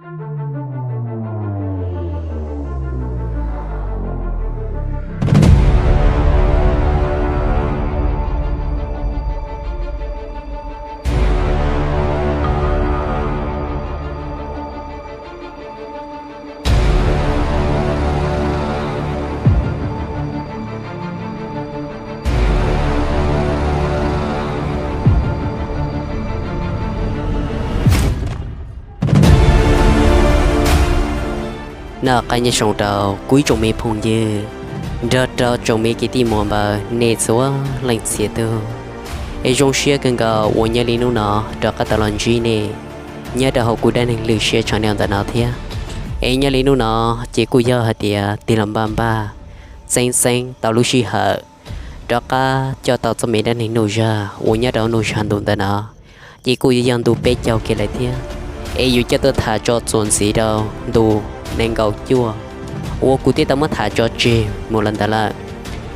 Noj qab nyob zoo rau kuv ib tsoom me phooj ywg nrog rau tsoom me kwv tij muam npawg nej txhua leej txhia tus. Es zoo siab kawg nkaus uas nyob li hnub no rov qab tau los ntsib nej nyob rau hauv kuv dab neeg lwm siab tshav nyob ntawm no thiab. Es nyob li hnub no ces kuj yog hais tias tig los npaj npaj txeeb txeeb tau lub sij hawm rov qab coj tau txoj me dab neeg nuj zag uas nyob rau nuj zag ntu ntawm no, ces kuj yog ntu peb caug kiag lawm thiab. Es yuav coj tuaj tham tso txuas ntxiv rau ntu nees nkaum cuaj uas kuv twb tau muab tham tso tseg mus los ntawd lawm.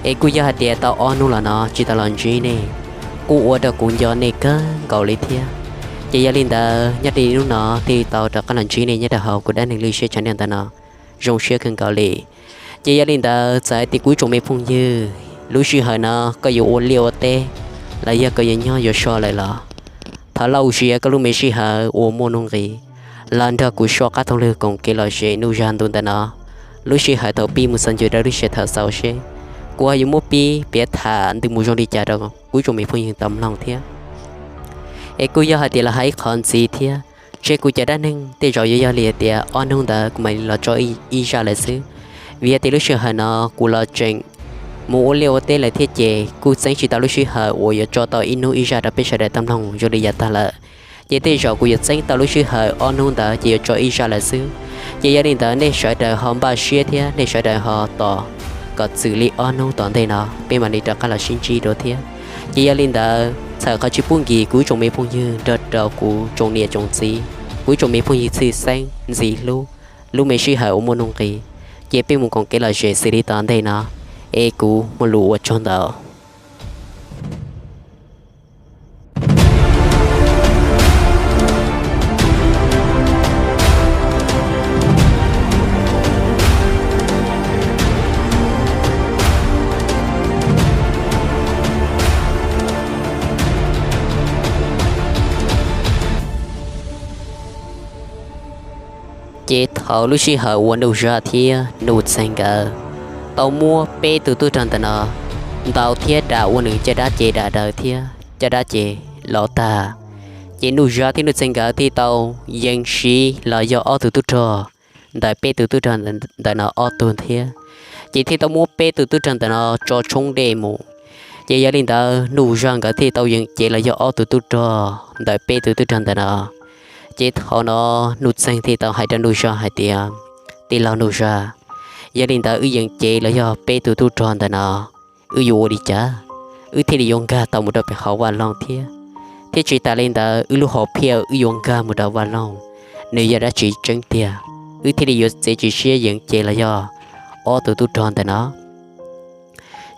Es kuj yog hais tias tau ob hnub los no tsis tau los ntsib nej, kuj ua rau kuv nco nej kawg nkaus li thiab. Ces yog li ntawd nyob li hnub no thiaj tau rov qab los ntsib nej nyob rau hauv kuv dab neeg lwm siab tshav nyob ntawm no, zoo siab kawg nkaus li. Ces yog li ntawd txawm hais tias kuv ib tsoom me phooj ywg lub sij hawm no koj yuav ua liaj ua teb los yog koj yuav nyob yuav so lawm los thov lauj ua siab koj lub me sij hawm uas muaj nuj nqis los nrog kuv soj qab thooj lwg koom kev lom zem nuj zag ntu ntawm no. Lub sij hawm thaum pib mus txog ntua rau lub sij hawm thaum xaus seb kuv ho yuav muab pib piav tham ntws mus zoo li cas rau kuv ib tsoom me phooj ywg tau mloog thiab. Es kuj yog hais tias los hais ib qho ntxiv thiab, tseg kuv cov dab neeg tej zaum yuav yog li hais tias ob hnub ntawd kuv mam li los tso ib zaj lawm xwb. Vim hais tias lub sij hawm no kuv los tseem mus ua liaj ua teb lawm thiab ces kuj txeeb tsis tau lub sij hawm uas yuav tso tau ib hnub ib zaj rau peb sawv daws tau mloog zoo li yav tag lawm. Ces tej zaum kuv yuav txeeb tau lub sij hawm ob hnub ntawd ces yuav tso ib zaj lawm xwb. Ces yog li ntawd nej sawv daws ho npaj siab thiab nej sawv daws ho tos kom txwm li ob hnub tom ntej no peb mam li rov qab los sib ntsib dua thiab. Ces yog li ntawd txhawm qhov tsis pub nkim kuv ib tsoom me phooj ywg nrog rau kuv tsoom niam tsoom txiv, kuv ib tsoom me phooj ywg txhwj xeeb ntxim hlub lub me sij hawm uas muaj nuj nqis, ces peb mus koom kev lom zem xws li tom ntej no. Es kuv muaj lus ua tsaug ntau. Ces thaum lub sij hawm uas Nuj Zaj thiab Nuj Txeeg nkawd tau muab peb tug tub rog ntawm no ntaus thiab dam ua nws caj dab ces dam daws thiab caj dab ces los tag, ces Nuj Zaj thiab Nuj Txeeg nkawd thiaj tau yees siv los yog ob tug tub rog ntawm peb tug tub rog ntawm no ob tug thiab. Ces thiaj tau muab peb tug tub rog ntawm no tso tshoob dej mus. Ces yog li ntawd Nuj Zaj nkawd thiaj tau yees cev los yog ob tug tub rog ntawm peb tug tub rog ntawm no. Ces thaum no Nuj Txeeg thiaj tau hais rau Nuj Zaj hais tias, tij laug Nuj Zaj, yog li ntawd wb yees cev los yog peb tug tub rog ntawm no, wb yuav ua li cas wb thiaj li yuav nkag tau mus rau pem hauv Vaj Loog thiab? Thiab tsis tas li ntawd wb lub hom phiaj wb yuav nkag mus rau Vaj Loog, nws yog dab tsi tseeb tiag, wb thiaj li yuav txiav txim siab yees cev los yog ob tug tub rog ntawm no?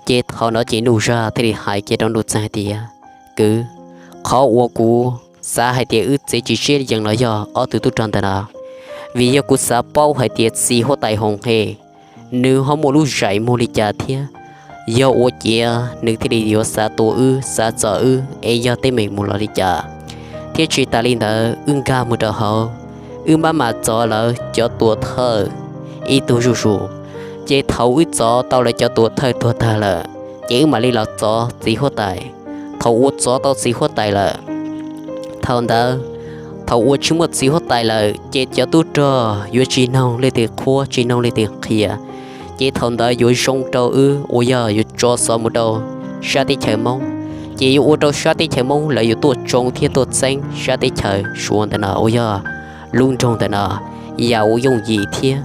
Ces thaum no ces Nuj Zaj thiaj li hais kiag rau Nuj Txeeg hais tias, kwv, qhov uas kuv xav hais tias wb txiav txim siab yees los yog ob tug tub rog ntawm no, vim yog kuv xav paub hais tias txiv huab tais Hoo He nws ho muaj lub zais muag li cas thiab, yog ua ciav nws thiaj li yuav xav tua wb xav txov wb es yog teeb meem mus los li cas. Thiab tsis tas li ntawd wb nkag mus rau hauv, wb maj mam txov lawv cov tuam thawj ib tug zuj zus. Ces thaum wb txov tau lawv cov tuam thawj tuag tag lawm, ces wb mam li los txov txiv huab tais. Thaum uas txov tau txiv huab tais lawm, thaum ntawd, thaum uas tsis muaj txiv huab tais lawm ces cov tub rog yuav tsis noog leej twg qhuab tsis noog leej twg qhia. Ces thaum ntawd yuav zoo rau wb uas yog yuav tso xov mus rau sab teb chaws Hmoob, ces yuav ua rau sab teb chaws Hmoob lawv yuav tuaj tsoo thiab tuaj txeeb sab teb chaws Suav ntawm no uas yog lub nroog ntawm no yam uas yooj yim thiab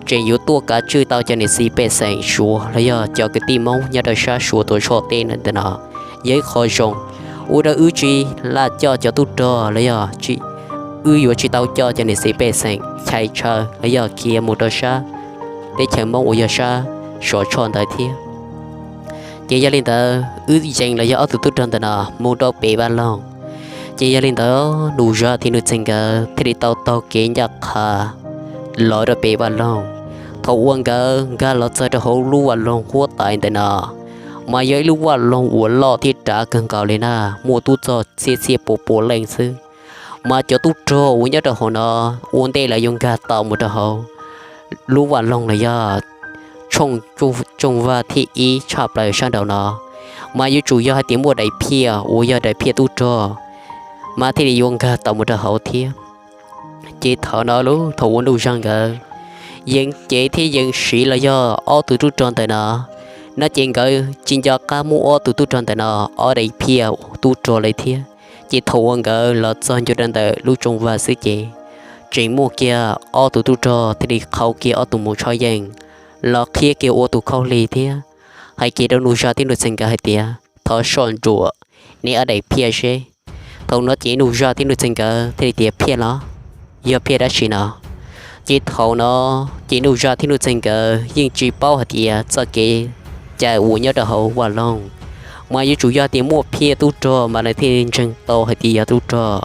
tseem yuav tuaj kav tswj tau cov niam txiv pej xeem Suav los yog cov kwv tij Hmoob nyob rau sab Suav tuam tshoj teb ntawm no. Yog ib qho zoo ua rau wb tsis laj coj cov tub rog los yog wb yuav tsis tau coj cov niam txiv pej xeem chais tshaw los yog khiav mus rau sab teb chaws Hmoob uas yog sab Suav tshoj ntawd thiab. Ces yog li ntawd wb yees los yog ob tug tub rog ntawm no mus rau pem Vaj Loog. Ces yog li ntawd Nuj Zaj thiab Nuj Txeeg nkawd thiaj li tau taug kev ncaj qha los rau pem vaj loog. Thaum uas nkawd nkag los txog rau hauv lub vaj loog huab tais ntawm no, mas yog ib lub vaj loog uas loj thiab dav kawg nkaus li na, muaj tub txog txhiab txhiab pua pua leej xwb. Mas cov tub rog uas nyob rau hauv no ua ntej lawv yuav nkag tau mus rau hauv lub vaj loog los yog tshooj, tshooj vaj thib ib tshaj plaws sab nraud no, mas yuav tsum yog hais tias muaj daim phiaj uas yog daim phiaj tub rog, mas thiaj li yuav nkag tau mus rau hauv thiab. Ces thaum no lub thaum uas Nuj Zaj nkawd yeej cev thiab yeej siv los yog ob tug tub rog ntawm no, no ces nkawd tsis nco qab muab ob tug tub rog ntawm no ob daim phiaj tub rog li thiab. Ces thaum uas nkawd los txog ncua rau ntawm lub tshooj vaj xwb ces tseem muaj kiag ob tug tub rog thiaj li qhau kiag ob tug mus tsho yeej los qhib kiag ua tus khaub lig thiab hais kiag rau Nuj Zaj thiab Nuj Txeeg nkawd hais tias, Thov soj ntsuam neb ob daim phiaj seb. Thaum no ces Nuj Zaj thiab Nuj Txeeg nkawd thiaj li tias, Phiaj los? Yog phiaj dab tsi no? Ces thaum no ces Nuj Zaj thiab Nuj Txeeg nkawd yeej tsis paub hais tias txoj kev cai uas nyob rau hauv vaj loog mas yuav tsum yog tias muaj phiaj tub rog mas lawv thiaj li ntseeg tau hais tias yog tub rog.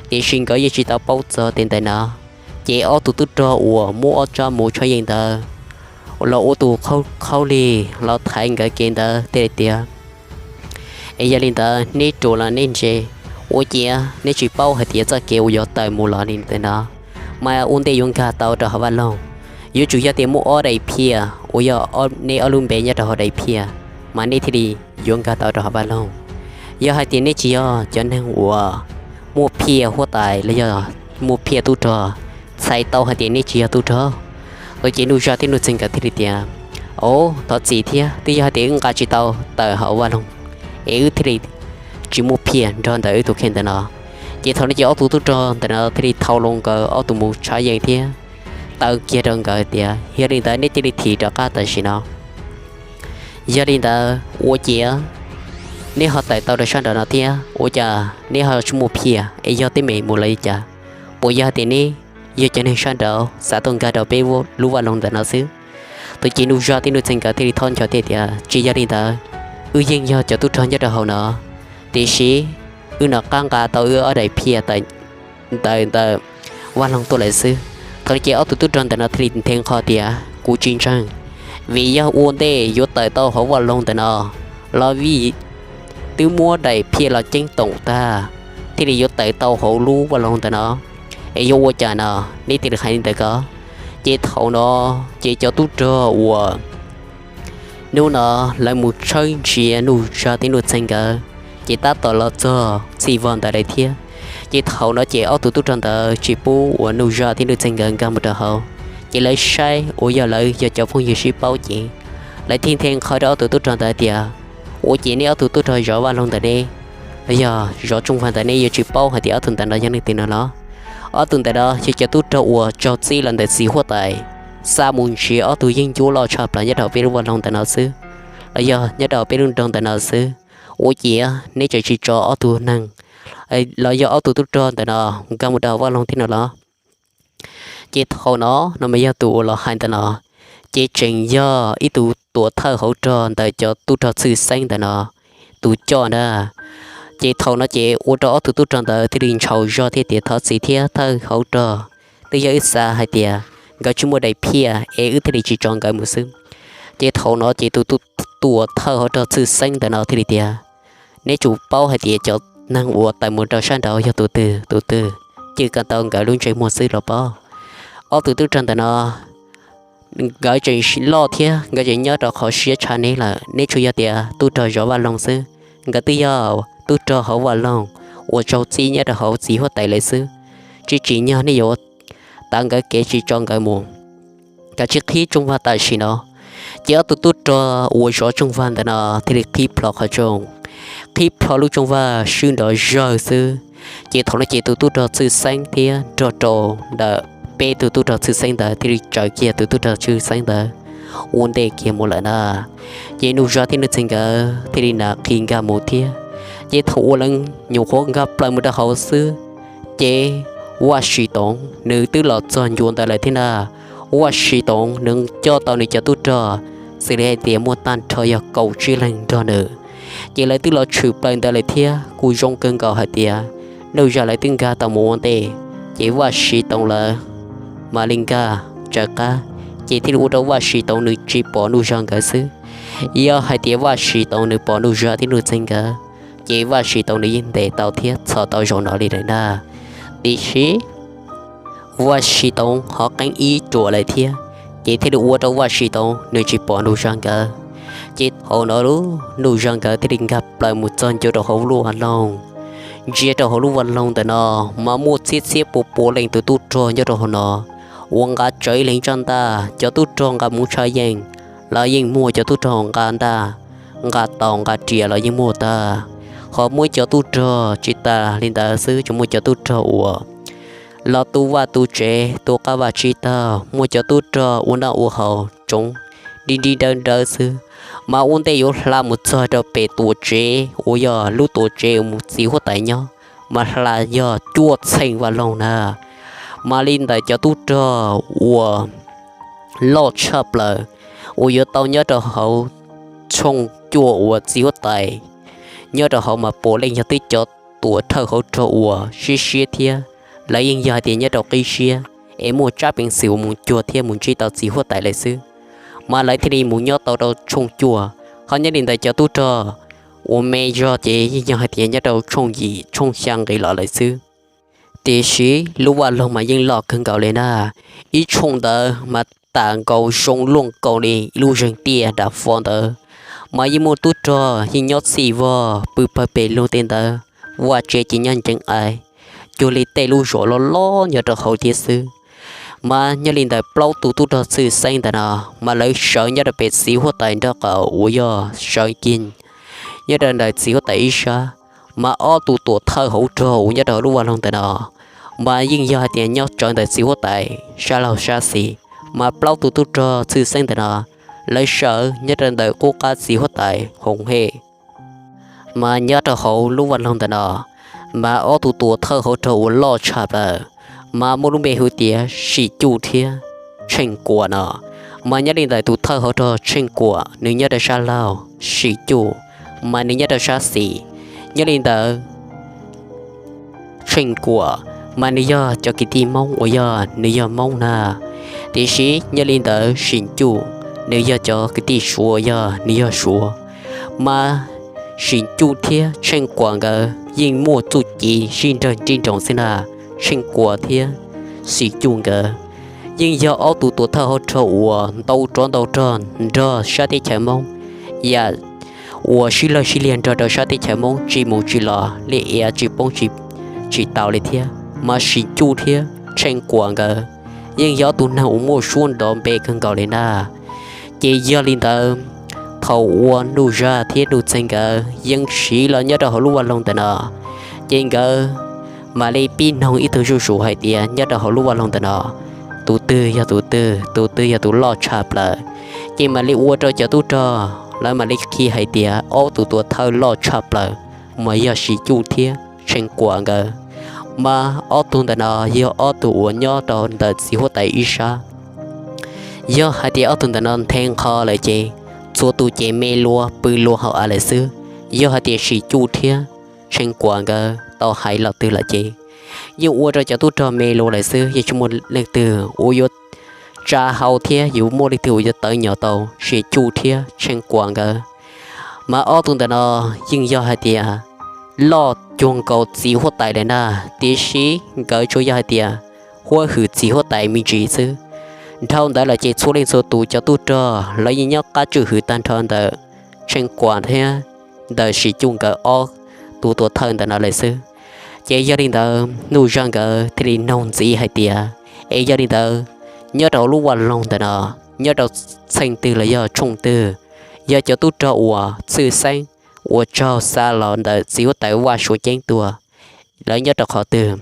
Tiam sis nkawd yeej tsis tau paub txog tej ntawm no. Ces ob tug tub rog uas muab ob tsab mus tsho yeej ntawd los ua tus khaub lig los thaiv nkawd kev ntawd thiaj li tias, Es yog li ntawd neb ruam los neb ntse, ua ciav neb tsis paub hais tias txoj kev uas yuav tawm mus los li ntawm no mas ua ntej yuav nkag tau rau hauv vaj loog, yuav tsum yog tias muaj ob daim phiaj uas yog neb ob lub npe nyob rau hauv daim phiaj mas neb thiaj li yuav nkag tau rau hauv vaj loog. Yog hais tias neb tsis yog cov neeg uas muaj phiaj huab tais los yog muaj phiaj tub rog, txhais tau hais tias neb tsis yog tub rog. Thaum ces Nuj Zaj thiab Nuj Txeeg nkawd thiaj li tias, Au, thov txim thiab, twb yog hais tias wb nqa tsis tau tawm hauv vaj loog es wb thiaj li tsis muaj phiaj nrog ntawm wb tus kheej ntawm no. Ces thaum no ces ob tug tub rog ntawm no thiaj li thau los nkawd ob tug mus tsho yeej thiab taw kiag rau nkawd tias, Yog li ntawd neb cia li thim rov qab tam sim no. Yog li ntawd ua ciav neb ho tawm tau rau sab nraud no thiab, ua cas neb ho tsis muaj phiaj es yog teeb meem mus los li cas? Puas yog hais tias neb yog cov neeg sab nraud xav tuaj nkag rau peb lub vaj loog ntawm no xwb? Thaum ces Nuj Zaj thiab Nuj Txeeg nkawd thiaj li thov ncho thiab tias, Tsis yog li ntawd, wb yeej yog cov tub rog nyob rau hauv no, tiam sis wb nov qab nqa tau wb ob daim phiaj ntawm ntawm vaj loog tuaj lawm xwb. Thaum no ces ob tug tub rog ntawm no thiaj li nthe nqho tias, Kuv tsis ntseeg, vim yog ua ntej yuav tawm tau hauv vaj loog ntawm no los vim twb muab daim phiaj los ceeb toom tag thiaj li yuav tawm tau hauv lub vaj loog ntawm no, es yuav ua cas no neb thiaj li hais li ntawd ko? Ces thaum no ces cov tub rog uas hnub no lawv mus tshawb nrhiav Nuj Zaj thiab Nuj Txeeg nkawd ces tab tom los txog txij vog ntawd lawm thiab. Ces thaum no ces ob tug tub rog ntawd tsis pub uas Nuj Zaj thiab Nuj Txeeg nkawd nkag mus rau hauv, ces lawv saib uas yog lawv yog cov phooj ywg sib paub ces lawv thiaj nthe nqho rau ob tug tub rog ntawd tias, Ua ciav neb ob tug tub rog zov vaj loog ntawm ne, los yog zov tshooj vaj ntawm ne yuav tsis paub hais tias ob tug ntawm no yog leej twg no los? Ob tug ntawm no yog cov tub rog uas raug txib los ntawm txiv huab tais xa mus nrhiav ob tug yeeb ncuab loj tshaj plaws nyob rau peb lub vaj loog ntawm no xwb, los yog nyob rau peb lub nroog ntawm no xwb. Ua ciav neb tseem tsis tso ob tug neeg los yog ob tug tub rog ntawm no nkag mus rau hauv vaj loog thiab no los? Ces thaum no no mas yog tus uas los hais ntawm no ces tseem yog ib tug tuam thawj hauv rog ntawm cov tub rog txhwj xeeb ntawm no tus coj ntag. Ces thaum no ces ua rau ob tug tub rog ntawd thiaj li ntshaus zog thiab tias, Thov txim thiab thawj hauv rog, twb yog wb xav hais tias nkawd tsis muaj daim phiaj es wb thiaj li tsis tso nkawd mus xwb. Ces thaum no ces tus tuam thawj hauv rog txhwj xeeb ntawm no thiaj li tias, Neb tsum paub hais tias cov neeg uas tawm mus rau sab nraud yog tus twg tus twg, cia li kom tau nkawd lub ntsej muag xwb los pob. Ob tug tub rog ntawm no nkawd tseem loj thiab nkawd tseem nyob rau qhov siab tshaj neb lawm, neb tsuas yog tias tub rog zov vaj loog xwb. Nkawd twb yog tub rog hauv vaj loog uas raug txib nyob rau hauv txiv huab tais lawm xwb. Tsis tsim nyog neb yuav tav nkawd kev tsis tso nkawd mus. Kav tsij qhib tshooj vaj tam sim no. Ces ob tug tub rog uas zov tshooj vaj ntawm no thiaj li qhib plho qhov rooj, qhib plho lub tshooj vaj swb nrov zawg xwb. Ces thaum no ces tus tub rog txhwj xeeb thiab nrog rau ntawm peb tug tub rog txhwj xeeb ntawd thiaj li tsaws kiag tus tub rog txhwj xeeb ntawd ua ntej kiag mus lawm na. Ces Nuj Zaj thiab Nuj Txeeg nkawd thiaj li nqa qhi nkag mus thiab. Ces thaum uas lawv nyuam qhuav nkag plaws mus rau hauv xwb, ces Vaj Sim Toov nws twb los txog ncua ntawd lawm thiab na. Vaj Sim Toov nws coj tau nws cov tub rog xws li hais tias muaj tag nrho yog kaum tsib leeg nrog nws, ces lawv twb los tshwm plaws ntawd lawm thiab. Kuj zoo kawg nkaus hais tias Nuj Zag lawv twb nkag tau mus ua ntej, ces Vaj Siv Toov lawv mam li nkag tsawv qab, ces thiaj li ua rau Vaj Siv Toov nws tsis pom Nuj Zag nkawd xwb. Yog hais tias Vaj Siv Toov nws pom Nuj Zag thiab Nuj Txeeg nkawd, ces Vaj Siv Toov nws yeej ntes tau thiab txhom tau zaum no li lawm ntag. Tiam sis Vaj Siv Toov ho qeeb ib ruam lawm thiab, ces thiaj li ua rau Vaj Siv Toov nws tsis pom Nuj Zag nkawd. Ces thaum no Nuj Zag nkawd thiaj li nkag plaws mus txog ncua rau hauv lub vaj loog. Ntsia rau hauv lub vaj loog ntawm no mas muaj txhiab txhiab pua pua leej tus tub rog nyob rau hauv no, uas nqa tsawv ib leeg tsab ntaj. Cov tub rog nqa mus tshav yeej los yeej muaj, cov tub rog nqa ntaj, nqa taus nqa riam los yeej muaj tag. Ho muaj cov tub rog tsis tas li ntawd xwb, tseem muaj cov tub rog uas los tu vaj tu tsev tu qab vaj tsib taug, muaj cov tub rog ua noj ua haus tsoov nri nri dawb dawb xwb. Mas ua ntej yuav hla mus txog rau pem tuam tsev uas yog lub tuam tsev uas txiv huab tais nyob, mas hla yog cuaj txheej vaj loog na. Mas li ntawm cov tub rog uas loj tshaj plaws uas yuav tau nyob rau hauv tshooj cuaj uas txiv huab tais nyob rau hauv mas puav leej yog twb cov tuam thawj hauv rog uas siab siab thiab lawv yeej yog hais tias nyob rau qib siab es muaj tsab peev xwm uas mus cuag thiab mus ntsib tau txiv huab tais lawm xwb. Mas lawv thiaj li mus nyob tau rau tshooj cuaj. Ho nyob li ntawd cov tub rog uas me zog ces yeej yog hais tias nyob rau tshooj yim tshooj xya nqis los lawm xwb. Tiam sis lub vaj loog mas yeej loj kawg nkaus li na. Ib tshooj ntawd mas tas nkaus zoo luaj nkaus li ib lub zeeg tiaj dav fo ntawd, mas yeej muaj tub rog yeej nyob txhij vog pw pawg pes lug tej ntawd. Vaj tsev ces nyob ncees aiv, cuag li tej lub zos loj loj nyob rau hauv thiab xwb. Mas nyob li ntawm plaub tus tub rog txhwj xeeb ntawm no, mas lawv sawv nyob rau pem txiv huab tais nraub qaum uas yog sawv cig nyob rau ntawm txiv huab tais ib sab. Mas ob tug tuam thawj hauv rog uas nyob rau hauv lub vaj loog ntawm no, mas yeej yog hais tias nyob tsawv ntawm txiv huab tais sab laug sab xis. Mas plaub tus tub rog txhwj xeeb ntawm no, lawv sawv nyob rau ntawm qub qab txiv huab tais hoo hem. Mas nyob rau hauv lub vaj loog ntawm no, mas ob tug tuam thawj hauv rog uas loj tshaj plaws, mas muaj lub npe hu tias Sim Cuj thiab Tsheej Kuam no. Mas nyob li ntawm tus thawj hauv rog Tsheej Kuam nws nyob rau sab laug, Sim Cuj mas nws nyob rau sab xis. Nyob li ntawd Tsheej Kuam mas nws yog cov kwv tij Hmoob uas yog nws yog Hmoob na, tiam sis nyob li ntawd Sim Cuj nws yog cov kwv tij Suav uas yog nws yog Suav. Mas Sim Cuj thiab Tsheej Kuam nkawd yeej muaj txuj ci sib nrawg nrib nroos xwb na. Tsheej Kuam thiab Sim Cuj nkawd yeej yog ob tug tuam thawj hauv rog uas ntau rov ntau rog nrog sab teb chaws Hmoob, yam uas sib lawg sib liag nrog rau sab teb chaws Hmoob tsis mus tsis los, liaj ia tsis poob tsis tau li thiab. Mas Sim Cuj thiab Tsheej Kuam nkawd yeej yog ob tug neeg uas muaj suab nrov npe kawg nkaus li na. Ces yog li ntawd, thaum uas Nuj Zag thiab Nuj Txeeg nkawd yeej siv los nyob rau hauv lub vaj loog ntawm no, ces nkawd mam li pib noog ib tug zuj zus hais tias nyob rau hauv lub vaj loog ntawm no, tus twg yog tus twg, tus twg yog tus loj tshaj plaws. Ces mam li ua rau cov tub rog lawv mam li qhia hais tias ob tug tuam thawj loj tshaj plaws mas yog Sim Cuj thiab Tsheej Kuam nkawd. Mas ob tug ntawm no yog ob tug uas nyob rau ntawm txiv huab tais ib sab. Yog hais tias ob tug ntawm no nthe nqho lawm ces txhua tus ces me luas pw luas hauv av lawm xwb. Yog hais tias Sim Cuj thiab Tsheej Kuam nkawd tau hais los twg lawm ces yeej ua rau cov tub rog me luas lawm xwb, yeej tsis muaj leej twg uas yuav tsa hau thiab yuav muaj leej twg uas yuav tawv nyom tau Sim Cuj thiab Tsheej Kuam nkawd. Mas ob tug ntawm no yeej yog hais tias loj cuag nkaus txiv huab tais lawm na, tiam sis nkawd tsuas yog hais tias huab hwm txiv huab tais me ntsis xwb. Dhau ntawd lawm ces txhua leej txhua tus cov tub rog lawv yeej nyob qab tswj hwm tag nrho ntawm Tsheej Kuam thiab ntawm Sim Cuj nkawd ob tug tuam thawj ntawm no lawm xwb. Ces yog li ntawd Nuj Zag nkawd thiaj li noog ntxiv hais tias, es yog li ntawd, nyob rau lub vaj loog ntawm no, nyob rau txheej twg los yog tshooj twg, yog cov tub rog uas txhwj xeeb uas raug xa los ntawm txiv huab tais Vaj Suav ceeb tuag, lawv nyob rau qhov twg?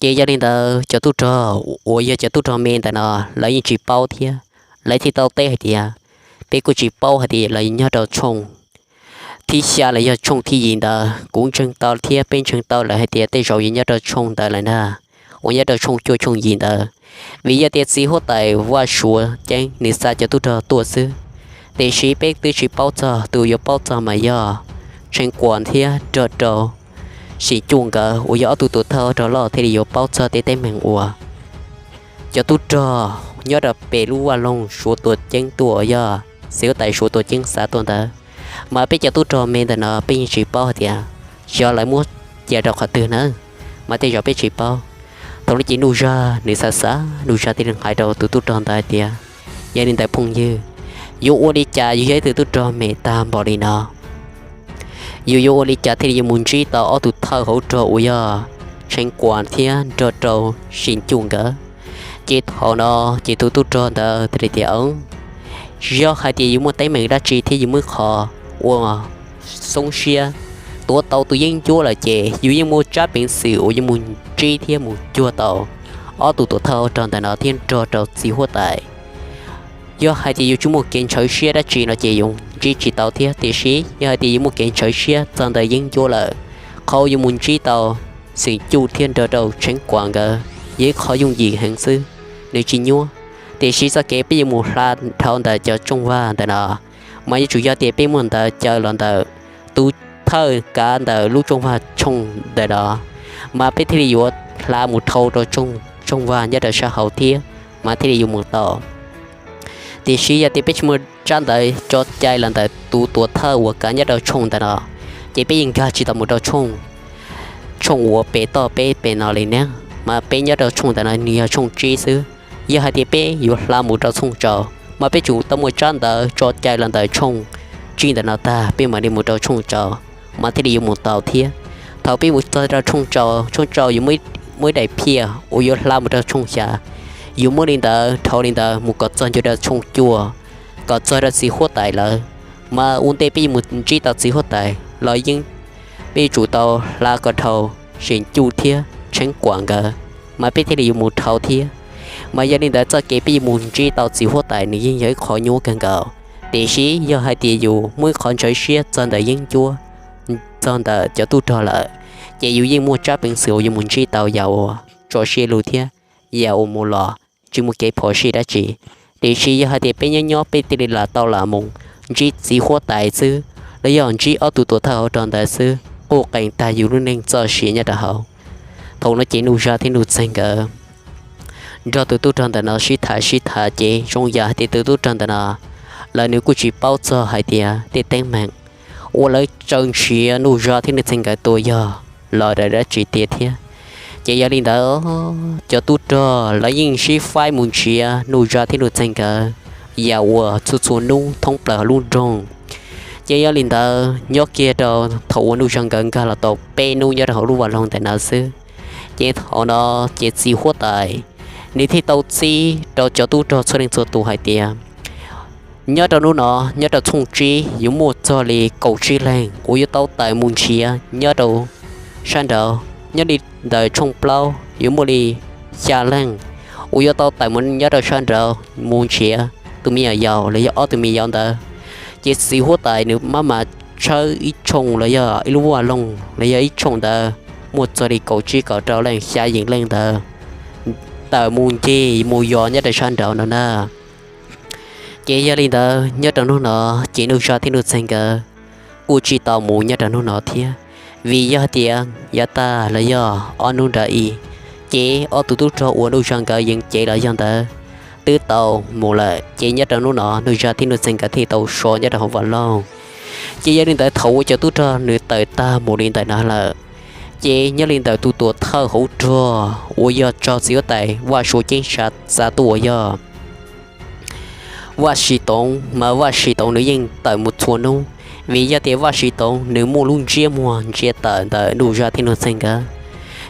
Ces yog li ntawd cov tub rog uas yog cov tub rog me ntawm no lawv yeej tsis paub thiab, lawv thiaj tau teb hais tias, peb kuj tsis paub hais tias lawv nyob rau tshooj thib xya los yog tshooj thib yim ntawd. Kuv ntseeg tau thiab peb ntseeg tau lawm hais tias tej zaum yuav nyob rau tshooj ntawd lawm ntag, uas nyob rau tshooj cuaj tshooj yim ntawd. Vim yog tias txiv huab tais Vaj Suav ceeb nws xa cov tub rog tuaj xwb. Tiam sis peb twb tsis paub txog, tus yuav paub txog mas yog Tsheej Kuam thiab nrog rau Sim Cuj nkawd uas yog ob tug tuam thawj hauv rog loj thiaj li yuav paub txog tej teeb meem uas cov tub rog nyob rau pem lub vaj loog Suav tuam ceeb tuaj, yog txiv huab tais Suav tuam ceeb xa tuaj ntawd. Mas peb cov tub rog me ntawm no peb yeej tsis paub hais tias xyov lawv muab cia rau qhov twg na, mas tej zaum peb tsis paub. Thaum no ces Nuj Zaj nws xav xav, Nuj Zaj thiaj li hais rau tus tub rog ntawd hais tias, yog li ntawd phooj ywg, yuav ua li cas yus yog ib tug tub rog me tag npaum li no, yus yuav ua li cas thiaj li yuav mus ntsib tau ob tug thawj hauv rog uas yog Tsheev Kuam thiab nrog rau Sim Cuj nkawd? Ces thaum no ces tus tub rog ntawd thiaj li tias, yog hais tias yus muaj teeb meem dab tsi thiab yus muaj qhov uas xoob siab tuav tau tus yeeb ncuab lawm ces yus yeej muaj tsab peev xwm uas yuav mus ntsib thiab mus cuag tau ob tug tuam thawj hauv rog ntawm no thiab nrog rau txiv huab tais. Yog hais tias yus tsis muaj kev ntshaw siab dab tsi no ces yus ntsib tsis tau thiab, tiam sis yog hais tias yus muaj kev ntshaw siab txog ntawm yeeb ncuab lawm, qhov uas yuav mus ntsib tau Sim Cuj thiab nrog rau Tsheev Kuam nkawd yog ib qho yooj yim heev xwb, nws tsis nyuaj. Tiam sis txoj kev peb yuav mus hla dhau ntawm cov tshooj vag ntawm no, mas yuav tsum yog tias peb muaj ntawv caw los ntawm tus thawj kav ntawm lub tshooj vag tshooj ntawm no, mas peb thiaj li yuav hla mus dhau rau tshooj vag nyob rau sab hauv thiab, mas thiaj li yuav mus tau. Tiam sis yog tias peb tsis muaj tsab ntawv tso cai los ntawm tus tuam thawj uas kav nyob rau tshooj ntawm no, ces peb yeej nkag tsis tau mus rau tshooj, tshooj uas pem toj peb pem no li ne, mas peb nyob rau tshooj ntawm no nws yog tshooj tsib xwb. Yog hais tias peb yuav hla mus rau tshooj rau, mas peb tsum tau muaj tsab ntawv tso cai los ntawm tshooj tsib ntawm no tag peb mam li mus rau tshooj rau, mas thiaj li yuav mus tau thiab. Thaum peb mus txog rau tshooj rau, tshooj rau yuav muaj ib daim phiaj uas yuav hla mus rau tshooj xya, yuav muab li ntawd dhau li ntawd mus kom txog ntua rau tshooj cuaj, kom txog rau txiv huab tais lawv. Mas ua ntej peb yuav mus ntsib tau txiv huab tais los yeej peb yuav tsum tau hla kom dhau Sim Cuj thiab Tsheev Kuam nkawd, mas peb thiaj li yuav mus dhau thiab. Mas yog li ntawd txoj kev peb yuav mus ntsib tau txiv huab tais nws yeej yog ib qho nyuaj kawg nkaus. Tiam sis yog hais tias yus muaj ib qho ntshaw siab txog ntawm yeeb ncuab, txog ntawm cov tub rog lawm, ces yus yeej muaj tsab peev xwm uas yuav mus ntsib tau yam uas tso siab lug thiab yam uas mus los tsis muaj kev phom sij dab tsi. Tiam sis yog hais tias peb nyob nyob peb thiaj li lam tau lam mus ntsib txiv huab tais xwb, los yog ntsib ob tug tuam thawj hauv rog ntawd xwb, quj qees tag yus lub neej txoj sia nyob rau hauv. Thaum no ces Nuj Zaj thiab Nuj Txeeg nkawd nrog tus tub rog ntawm no sib tham sib tham ces zoo yam hais tias tus tub rog ntawm no lawv nws kuj tsis paub txog hais tias tej teeb meem uas lawv tsaws nrhiav Nuj Zaj thiab Nuj Txeeg nkawd tua yog los dab tsi tiag thiab. Ces yog li ntawd, cov tub rog lawv yeej sib faib mus nrhiav Nuj Zaj thiab Nuj Txeeg nkawd yam uas txhua txhua hnub thoob plaws hauv lub nroog. Ces yog li ntawd nyob kiag rau thaum uas Nuj Zaj nkawd nkag los tau peb hnub nyob rau hauv lub vaj loog ntawm no xwb, ces thaum no ces txiv huab tais nws thiaj tau txib rau cov tub rog txhua leej txhua tus hais tias, nyob rau hnub no nyob rau tshooj tsib yuav muaj txog li kaum tsib leeg uas yuav tau tawm mus nrhiav nyob rau sab nraud. Nyob li ntawm tshooj plaub yuav muaj li xya leeg uas yuav tau tawm mus nyob rau sab nraud mus nrhiav tus me nyuam yaus los yog ob tug me yau ntawd. Ces txiv huab tais nws maj mam tshawb ib tshooj los yog ib lub vaj loog los yog ib tshooj ntawd muaj txog li kaum tsib kaum rau leej xya yim leej ntawd tawm mus ncig mus yos nyob rau sab nraud no na. Ces yog li ntawd nyob rau hnub no ces Nuj Zaj thiab Nuj Txeeg nkawd kuj tsis tau mus nyob rau hnub no thiab, vim yog tias yav tag los yog ob hnub nrad ib, ces ob tug tub rog uas Nuj Zaj nkawd yeej cev los yog ntawd twb tau mus lawm. Ces nyob rau hnub no Nuj Zaj thiab Nuj Txeeg nkawd thiaj tau so nyob rau hauv vaj loog. Ces yog li ntawd thaum uas cov tub rog nws tawm tag mus li ntawm no lawm, ces nyob li ntawm tus tuam thawj hauv rog uas yog raug txiv huab tais Vaj Suav Ceeb xa tuaj uas yog Vaj Sis Toov, mas Vaj Sis Toov nws yeej tawm mus txhua hnub, vim yog tias Vaj Sis Toov nws muaj lub ntsiab muag ntsia tawm ntawm Nuj Zaj thiab Nuj Txeeg nkawd,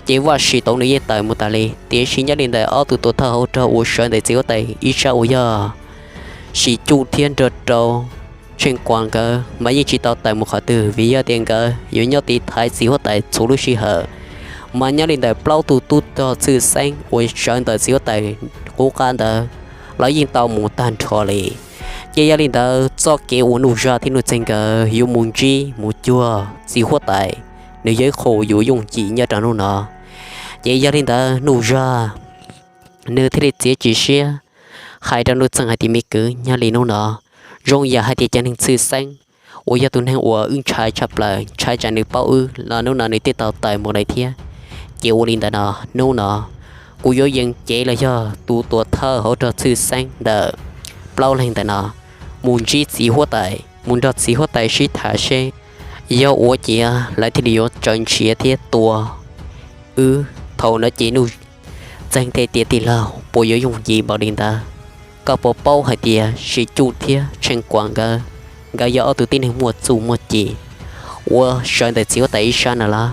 ces Vaj Sis Toov nws yeej tawm mus tas li. Tiam sis nyob li ntawm ob tug tuam thawj hauv rog uas sawv ntawm txiv huab tais ib sab uas yog Sim Cuj thiab nrog rau Tsheej Kuam nkawd mas yeej tsis tau tawm mus qhov twg, vim yog tias nkawd yuav nyob tiv thaiv txiv huab tais txhua lub sij hawm. Mas nyob li ntawm plaub tug tub rog txhwj xeeb uas sawv ntawm txiv huab tais qub qab ntawd los yeej tau mus tag nrho li. Ces yog li ntawd txoj kev uas Nuj Zaj thiab Nuj Txeeg nkawd yuav mus ntsib mus cuag txiv huab tais, nws yog ib qho uas yuav yooj yim nyob rau hnub no. Ces yog li ntawd Nuj Zaj nws thiaj li txiav txim siab hais rau Nuj Txeeg hais tias, me kwv, nyob li hnub no zoo yam hais tias cov neeg txhwj xeeb uas yog tus neeg uas wb ntshai tshaj plaws, ntshai tsam nws paub wb los hnub no nws thiaj tau tawm mus lawm thiab. Ces ua li ntawm no, hnub no kuv yuav yees cev los yog tus tuam thawj hauv rog Txhwj Xeeb ntawm plaub leeg ntawm no mus ntsib txiv huab tais, mus nrog txiv huab tais sib tham seb yog ua ciav lawv thiaj li yuav tsawv ntshiav thiab tua wb. Thaum no ces Nuj Txeeg thiaj tias, Tij laug, puas yuav yooj yim npaum li ntawd? Koj puas paub hais tias Sis Cuj thiab Tsheej Kuam nkawd, nkawd yog ob tug tib neeg muaj txuj muaj ci uas sawv ntawm txiv huab tais ib sab no los?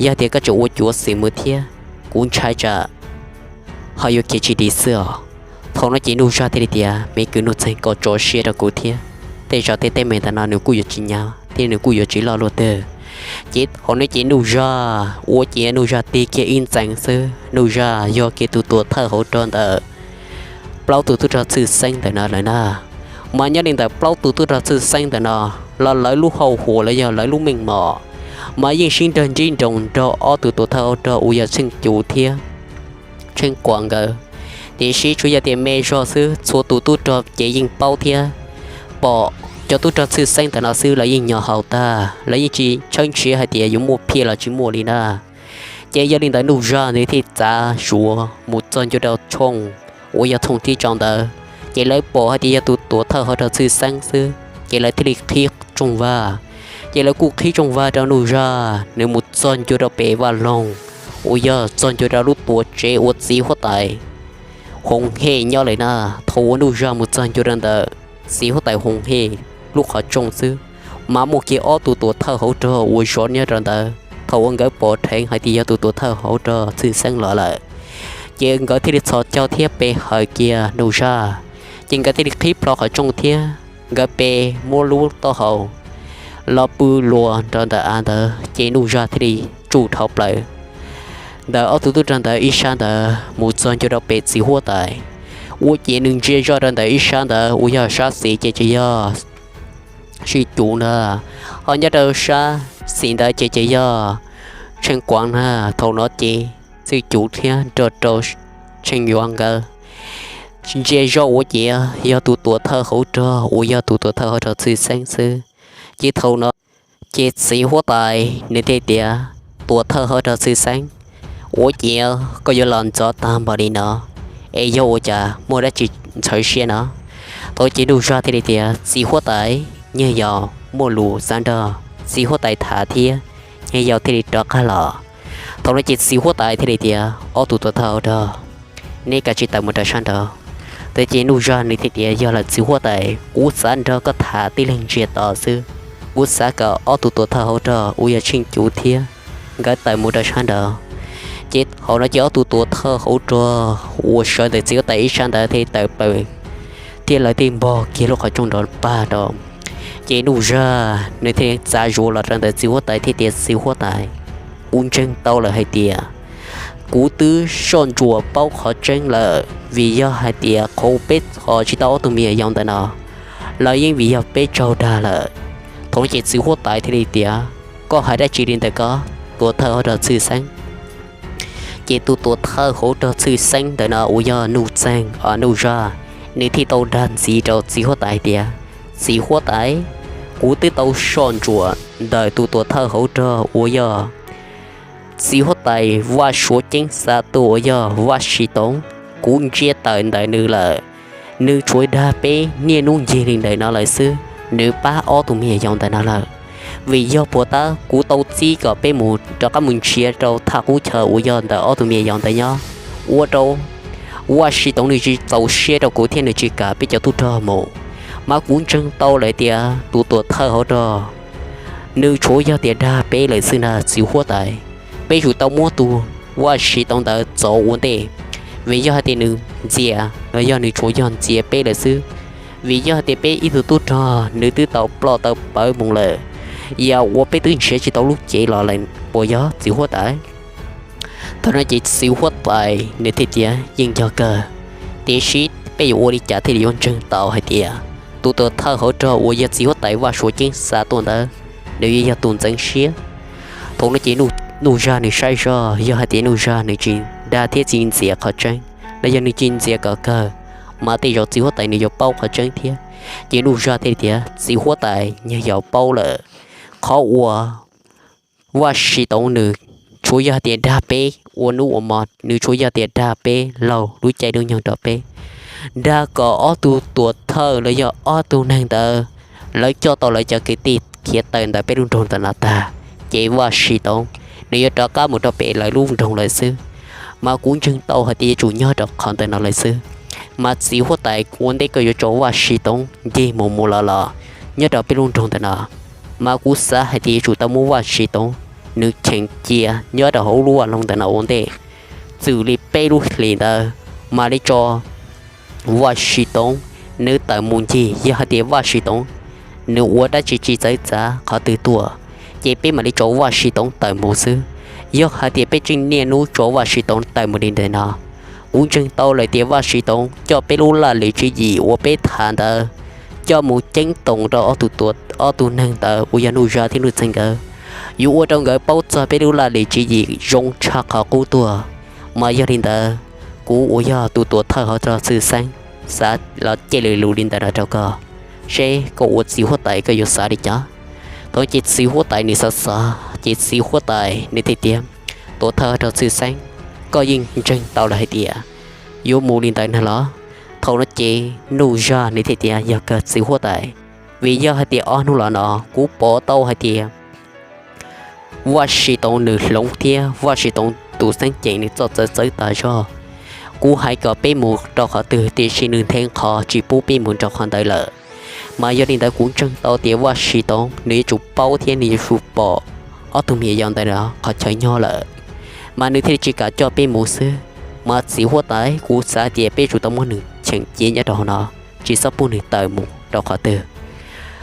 Yog tias koj tseem ua cuav xwm mus thiab, kuv ntshai tsam ho yuav khiav tsis dim xwb os. Thaum no ces Nuj Zaj thiaj li tias, Me kwv Nuj Txeeg, koj tso siab rau kuv thiab, tej zaum tej teeb meem ntawm no nws kuj yuav tsis nyob thiab nws kuj yuav tsis loj luaj twg. Ces thaum no ces Nuj Zaj ua ciav Nuj Zaj tig kiag ib ntxeev xwb, Nuj Zaj yog kiag tus tuam thawj hauv rog ntawm plaub tus tub rog Txhwj Xeeb ntawm no lawm na. Mas nyob li ntawm plaub tus tub rog Txhwj Xeeb ntawm no los lawv lub hauv paus los yog lawv lub meej mom mas yeej sib nrog ntsib nroos nrog ob tug tuam thawj hauv rog uas yog Tsheej Cuv thiab Tsheej Kuam nkawd. Tiam sis tsuas yog tias me zog xwb, txhua tus tub rog ces yeej paub thiab pom cov tub rog Txhwj Xeeb ntawm no xwb, lawv yeej nyo hau tag, lawv yeej tsis tshawb nrhiav hais tias yuav muaj phiaj los tsis muaj li na. Ces yog li ntawd Nuj Zaj nws thiaj txav zuav mus txog ncua rau tshooj uas yog tshooj thib rau ntawd, ces lawv pom hais tias yog tus tuam thawj hauv rog Txhwj Xeeb xwb, ces lawv thiaj li qhib rooj vag. Ces lawv kuj qhib rooj vag rau Nuj Zaj, nws mus txog ncua rau pem vaj loog uas yog txog ncua rau lub tuam tsev uas txiv huab tais Hoos Hej nyob lawm na. Thaum uas Nuj Zaj mus txog ncua rau ntawm txiv huab tais Hoos Hej lub qhov rooj xwb, mas muaj kiag ob tug tuam thawj hauv rog uas zov nyob rau ntawd. Thaum uas nkawd pom dheev hais tias yog tus tuam thawj hauv rog Txhwj Xeeb los lawm, ces nkawd thiaj li txhos caug thiab pe hawm kiag Nuj Zaj. Ces nkawd thiaj li qhib plho qhov rooj thiab nkawd pe muab lub taub hau los pw luas rau ntawm av ntawd, ces Nuj Zaj thiaj li tsuj dhau plaws ntawm ob tug tub rog ntawd ib sab ntawd mus txog ncua rau pem txiv huab tais. Ua ciav nws ntsia zoj rau ntawm ib sab ntawd uas yog sab xis ces ces yog Sij Cuv na, ho nyob rau sab xis ntawd ces ces yog Tsheej Kuav na. Thaum no ces Sij Cuv thiab nrog rau Tsheej Yuav nkawd ntsia zoj ua ciav yog tus tuam thawj hauv rog uas yog tus tuam thawj hauv rog Txhwj Xeeb xwb. Ces thaum no ces txiv huab tais nws thiaj tias, Tuam thawj hauv rog Txhwj Xeeb, ua ciav koj yuav los ntxov tag npaum li no es yog ua cas, muaj dab tsi ntxhov siab no? Thaum no ces Nuj Zaj thiaj li tias, Txiv huab tais, nyaj yau muaj lus xav nrog txiv huab tais tham thiab, nyaj yau thiaj li rov qab los. Thaum no ces txiv huab tais thiaj li tias, Ob tug tuam thawj hauv rog, neb kav tsij tawm mus rau sab nraud. Thaum no ces Nuj Zaj nws thiaj tias, Yog lawm txiv huab tais, kuv xav nrog koj tham tib leeg ntsiag to xwb. Kuv xav kom ob tug tuam thawj hauv rog uas yog Tsheej Cuv thiab nkawd tawm mus rau sab nraud. Ces thaum no ces ob tug tuam thawj hauv rog uas sawv ntawm txiv huab tais ib sab ntawd thiaj tawm plaws thiab lawv thiaj npog kiag lub qhov rooj nrov pag rau. Ces Nuj Zaj nws thiaj txav zuav los rau ntawm txiv huab tais thiaj tias, Txiv huab tais, kuv ntseeg tau lawm hais tias kuv twb soj ntsuam paub qhov tseeb lawm, vim yog hais tias qhov peb txhos tsis tau ob tug me nyuam yaus ntawm no los yeej vim yog peb raug dag lawm. Thaum no ces txiv huab tais thiaj li tias, Koj hais dab tsi li ntawm ko, tuam thawj hauv rog Txhwj Xeeb? Ces tus tuam thawj hauv rog Txhwj Xeeb ntawm no uas yog Nuj Txeeg, Nuj Zaj, nws thiaj tau dag ntxiv rau txiv huab tais hais tias, Txiv huab tais, kuv twb tau soj ntsuam ntawm tus tuam thawj hauv rog uas yog txiv huab tais Vaj Suav Ceeb xa tuaj uas yog Vaj Sis Toov. Kuv ntsia tawm ntawm nws lawm, nws tsuas dag peb niaj hnub ncig li ntawm no lawm xwb, nws pab ob tug me nyuam yaus ntawm no lawm. Vim yog puag ta kuv tau txib kom peb mus rov qab mus nrhiav rau thaj qub chaw uas yog ntawm ob tug me nyuam yaus ntawd nyob, ua rau Vaj Sis Toov nws tsis txaus siab rau kuv thiab nws tsis kam peb cov tub rog mus. Mas kuv ntseeg tau lawm tias tus tuam thawj hauv rog nws tsuas yog tias dag peb lawm xwb na txiv huab tais. Peb yuav tsum tau muab tus Vaj Sis Toov ntawd txov ua ntej, vim yog hais tias nws ntxias los yog nws tsuas yog ntxias peb lawm xwb. Vim yog hais tias peb ib tug tub rog nws twb tau ploj tau pawv mus lawm, yam uas peb twb nrhiav tsis tau lub cev los lawm puas yog txiv huab tais? Thaum no ces txiv huab tais nws thiaj tias, Yeej yog kawg, tiam sis peb yuav ua li cas thiaj li yuav ntseeg tau hais tias tus tuam thawj hauv rog uas yog txiv huab tais Vaj Suav Ceeb xa tuaj ntawd nws yuav yog tus ntxeev siab? Thaum no ces Nuj Zaj nws saib zoj, yog hais tias Nuj Zaj nws tsis dag thiab tsis ntxias qhov tseeb, los yog nws tsis ntxias kom kawg, mas tej zaum txiv huab tais nws yuav paub qhov tseeb thiab. Ces Nuj Zaj thiaj tias, Txiv huab tais, nyuag yaus paub lawm, qhov uas Vaj Sis Toov nws tsuas yog tias dag peb ua hnub ua hmo, nws tsuas yog tias dag peb laug lub caij lub nyoog rau peb, dag kom ob tug tuam thawj los yog ob tug neeg ntawd lawv coj tau lawv cov kwv tij khiav tawm ntawm peb lub nroog ntawm no tag, ces Vaj Sis Toov nws yuav rov qab mus rau pem lawv lub nroog lawm xwb. Mas kuv ntseeg tau hais tias yuav tsum nyob rau qhov ntawm no lawm xwb. Mas txiv huab tais, ua ntej koj yuav tso Vaj Sis Toov ncig mus mus los los nyob rau peb lub nroog ntawm no, mas kuv xav hais tias yuav tsum tau muab Vaj Sis Toov nws cheem cia nyob rau hauv lub vaj loog ntawm no ua ntej, txwm li peb lub hlis ntawd, mam li tso Vaj Sis Toov nws tawm mus ncig. Yog hais tias Vaj Sis Toov nws ua dab tsi tsis txawv txav qhov twg tuaj, ces peb mam li tso Vaj Sis Toov tawm mus xwb. Yog hais tias peb tseem niaj hnub tso Vaj Sis Toov tawm mus li ntawm no, kuv ntseeg tau lawm tias Vaj Sis Toov coj peb lub laj lim tswv yim uas peb tham ntawd coj mus ceeb toom rau ob tug neeg ntawd uas yog Nuj Zaj thiab Nuj Txeeg nkawd, yuav ua rau nkawd paub txog peb lub laj lim tswv yim zoo tshaj qhov qub tuaj. Mas yog li ntawd, kuv uas yog tus tuam thawj hauv rog Txwj Xeeb xav los cem lus li ntawm no rau koj, seb koj ua txiv huab tais koj yuav xav li cas. Thaum ces txiv huab tais nws xav xav ces txiv huab tais nws thiaj tias, Tuam thawj hauv rog Txwj Xeeb, koj yeej ntseeg tau lawm hais tias yuav mus li ntawd no los? Thaum no ces Nuj Zaj nws thiaj tias, Yog kawg txiv huab tais, vim yog hais tias ob hnub los no kuv pom tau hais tias Vaj Sis Toov nws hloov thiab Vaj Sis Toov tus xeeb ceem nws txoj txawv txawv tas zog. Kuv hais kom peb mus rau qhov twg tiam sis nws nthe nqho tsis pub peb mus rau qhov ntawd lawm. Mas yog li ntawd kuv ntseeg tau tias Vaj Sis Toov nws yuav tsum paub thiab nws yuav tsum pom ob tug me nyuam yaus ntawd qhov chaw nyob lawm, mas nws thiaj li tsis kam coj peb mus xwb. Mas txiv huab tais, kuv xav tias peb tsum tau muab nws cheem cia nyob rau hauv no, tsis txhob pub nws tawm mus rau qhov twg.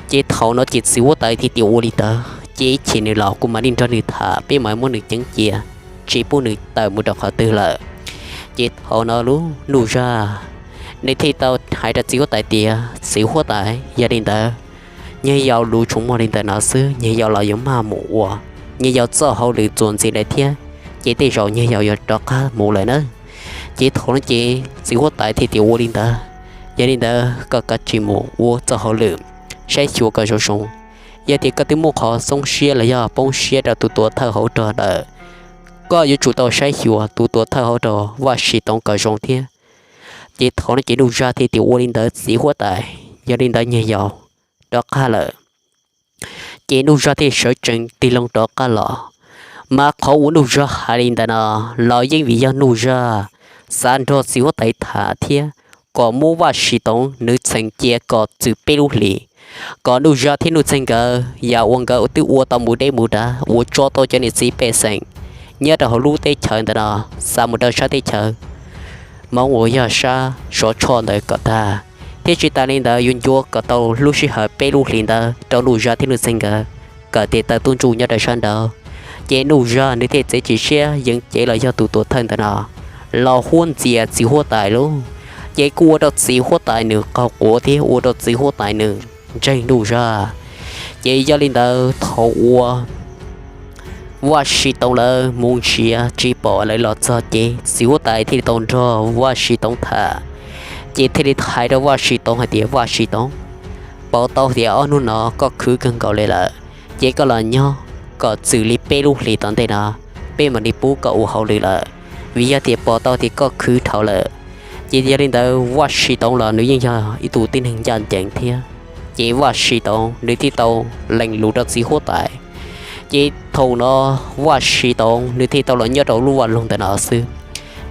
Ces thaum no ces txiv huab tais thiaj tias, Ua li ntawd ces ib chim nws los kuv mam li nrog nws tham, peb mam muab nws cheem cia, tsis pub nws tawm mus rau qhov twg lawm. Ces thaum no lub Nuj Zaj nws thiaj tau hais rau txiv huab tais tias, Txiv huab tais, yog li ntawd nyuag yaus lus tsuas muaj li ntawm no xwb, nyuag yaus los yuav maj mus ua nyuag yaus txoj hauj lwm txuas ntxiv lawm thiab, ces tej zaum nyuag yaus yuav rov qab mus lawm na. Ces thaum no ces txiv huab tais thiaj tias, Ua li ntawd, yog li ntawd koj kav tsij mus ua txoj hauj lwm, saib xyuas kom zoo zoo. Yog tias koj twb muaj qhov xoob siab los yog poob siab rau tus tuam thawj hauv rog lawm, koj yuav tsum tau saib xyuas tus tuam thawj hauv rog Vaj Sis Toov kom zoo thiab. Ces thaum no ces Nuj Zaj thiaj tias, Ua li ntawd txiv huab tais, yog li ntawd nyuag yaus rov qab lawm. Ces Nuj Zaj thiaj sawv tsees tig loo rov qab los. Mas qhov uas Nuj Zaj hais li ntawd no los yeej vim yog Nuj Zaj xav nrog txiv huab tais tham thiab kom muab Vaj Sis Toov nws txheem cia kom txwm peb lub hlis, kom Nuj Zaj thiab Nuj Txeeg nkawd yam uas nkawd twb ua tau mus deb mus dav, ua tso tau cov niam txiv pej xeem nyob rau hauv lub teb chaws ntawm no xa mus rau sab teb chaws Hmoob uas yog sab Suav Tshoj ntawd kom tag, thiab tsis tas li ntawd yuav ncuav kom tau lub sij hawm peb lub hlis ntawd rau Nuj Zaj thiab Nuj Txeeg nkawd kom tes taw tub ntsuj nyob rau sab nraud. Ces Nuj Zaj nws thiaj txiav txim siab yeej cev los yog tus tuam thawj ntawm no los huab ntxias txiv huab tais lauj. Ces kuj ua rau txiv huab tais nws qaug quav thiab ua rau txiv huab tais nws ntseeg Nuj Zaj. Ces yog li ntawd thaum uas Vaj Sis Toov lawv mus nrhiav tsis pom lawv los txog ces txiv huab tais thiaj li tau nrog Vaj Sis Toov tham. Ces thiaj li hais rau Vaj Sis Toov hais tias, Vaj Sis Toov, pom tau tias ob hnub no koj khwv kawg nkaus li lawm, ces koj los nyob kom txwm li peb lub hlis tom ntej no, peb mam li pub koj ua hauj lwm lawm, vim yog tias pom tau tias koj khwv dhau lawm. Ces yog li ntawd Vaj Sis Toov los nws yeej yog ib tug tib neeg ncaj ncees thiab. Ces Vaj Sis Toov nws thiaj tau lees lus rau txiv huab tais. Ces thaum no Vaj Sis Toov nws thiaj tau los nyob rau lub vaj loog ntawm no xwb.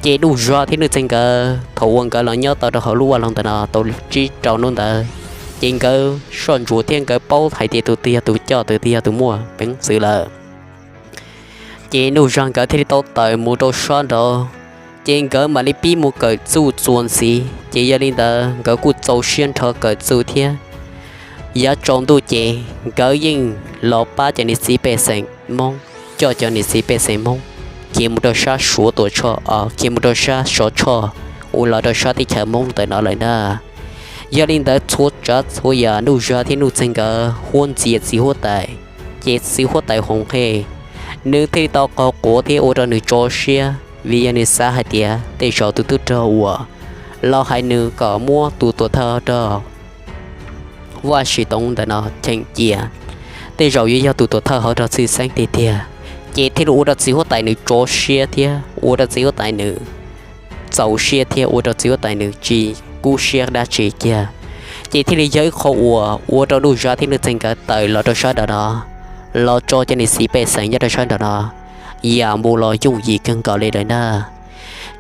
Ces Nuj Zaj thiab Nuj Txeeg nkawd thaum uas nkawd los nyob tau rau hauv lub vaj loog ntawm no tau tsib rau hnub ntawd, ces nkawd soj ntsuam thiab nkawd paub hais tias tus twg yog tus coj tus twg yog tus muaj peev xwm lawm. Ces Nuj Zaj nkawd thiaj li tau tawm mus rau sab nraud, ces nkawd mam li pib mus kawm txuj txuas ntxiv. Ces yog li ntawd nkawd kuj txaus siab nrho kawm txuj thiab. Yav tsaus ntuj ces nkawd yeej los pab cov niam txiv pej xeem Hmoob, coj cov niam txiv pej xeem Hmoob khiav mus rau sab Suav Tuam Tshoj, khiav mus rau sab Suav Tshoj, ua los rau sab teb chaws Hmoob ntawm no lawm ntag. Yog li ntawd txhua tsav txhua yam Nuj Zaj thiab Nuj Txeeg nkawd huab ntxias txiv huab tais, ces txiv huab tais Hoos Qhe nws thiaj li tau qaug quav thiab ua rau nws tso siab, vim yog nws xav hais tias tej zaum tus tub rog uas los hais nws kom muab tus tuam thawj rog Vaj Sis Toov ntawm no cheem cia, tej zaum yuav yog tus tuam thawj hauv rog txhij xeeb tiag tiag. Ces thiaj li ua rau txiv huab tais nws tso siab thiab ua rau txiv huab tais nws txaus siab thiab ua rau txiv huab tais nws tsis kub siab dab tsi kiag. Ces thiaj li yog ib qho uas ua rau Nuj Zab thiab Nuj Txeeg nkawd tawm los rau sab nraum no, los tso cov niam txiv pej xeem nyob rau sab nraum no yam mus los yooj yim kawg nkaus li lawm ntag.